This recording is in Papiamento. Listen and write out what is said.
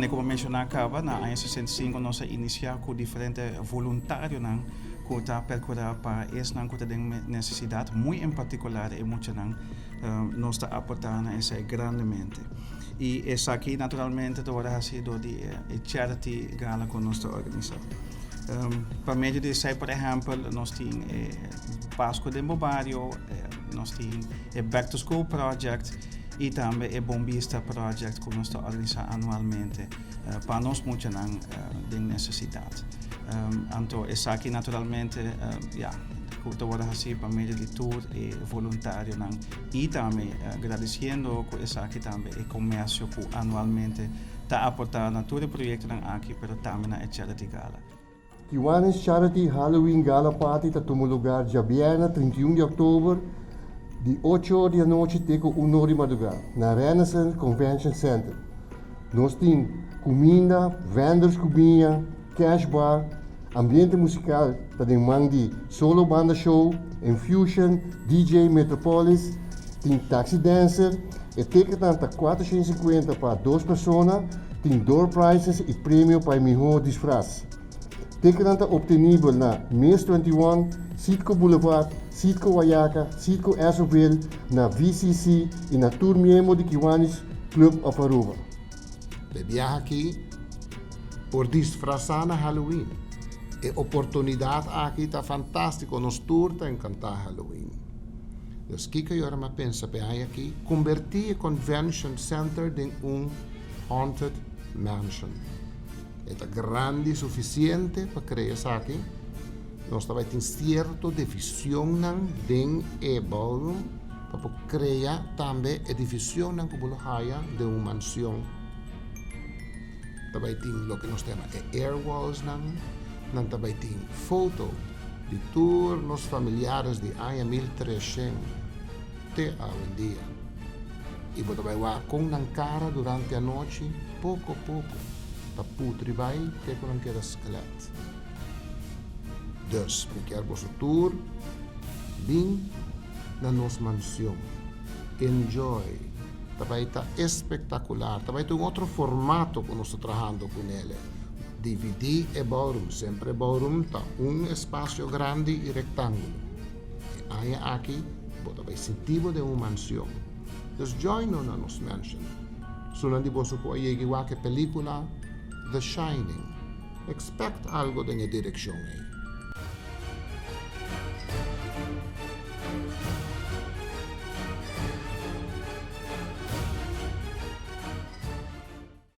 Manera ku mi a menshoná kaba, na aña 65 nos a inisiá ku diferente voluntarionan ku ta perkurá pa esnan ku ta den nesesidat, muy en partikular e muchanan, nos ta aportá na esei grandemente. I esaki naturalmente ta wòrdu hasi dor di e charity gala ku nos ta organisá. Pa medio di esei, por ehèmpel, nos tin e Pasku den bo bario, nos tin e Back to School Project i tambe e Bon Bista Project ku nos ta organisá anualmente pa nos muchanan den nesesidat. Anto esaki naturalmente ya ku ta wòrdu hasi pa medio di tur e voluntarionan i tambe gradisiendo ku esaki tambe e komersio ku anualmente ta aportá na tur e proyektonan aki pero tambe na e Charity Gala. Kiwanis Charity Halloween Gala Party ta tuma lugar djabièrnè 31 di òktober di ocho or di anochi te ku un or di madrugá na Renaissance Convention Center. Nos tin kuminda, vendors ku biña, cash bar, ambiente musical ta den man di Solo Banda Show, Infusion, DJ Metropolis, tin taxi dancer, e ticketnan ta 450 pa dos persona, tin door prizes y premio pa e miho disfraz. Ticketnan ta obtenibel na Maze 21, Citgo Boulevard, Citgo Wayaca, Citgo Esso-ville, na VCC y na tur miembro di Kiwanis Club of Aruba. E biaha aki por disfrasá na Halloween. E oportunidat aki ta fantástiko, nos tur ta enkantá Halloween. Dus kiko yora mi a pensa p'e aña aki? Kombertí e Convention Center den un Haunted Mansion. E ta grandi sufisiente pa krea esaki. Nos ta bai tin sierto divisionnan den e ballroom pa por krea tambe e divisionnan ku bo lo haya den un mansion. Ta bai tin loke nos ta yama e air wallsnan, nan ta bai tin foto di tur nos familiares di aña 1300 te awendia. I bo ta bai wak kon nan kara durante anochi poko poko ta putri bai te ku nan keda skelet. Dus, mi kier boso tur bin na nos mansion. Enjoy. Ta bai ta espektakular. Ta bai ta un otro formato ku nos ta trahando ku nele. Dividí e ballroom. Semper e ballroom ta un espasio grandi i rektángulo. E aña aki bo ta bai sinti bo den un mansion. Dus join nos na nos mansion. Sunan di boso ku a yega i wak e pelíkula The Shining. Expect algo den e direkshon ei.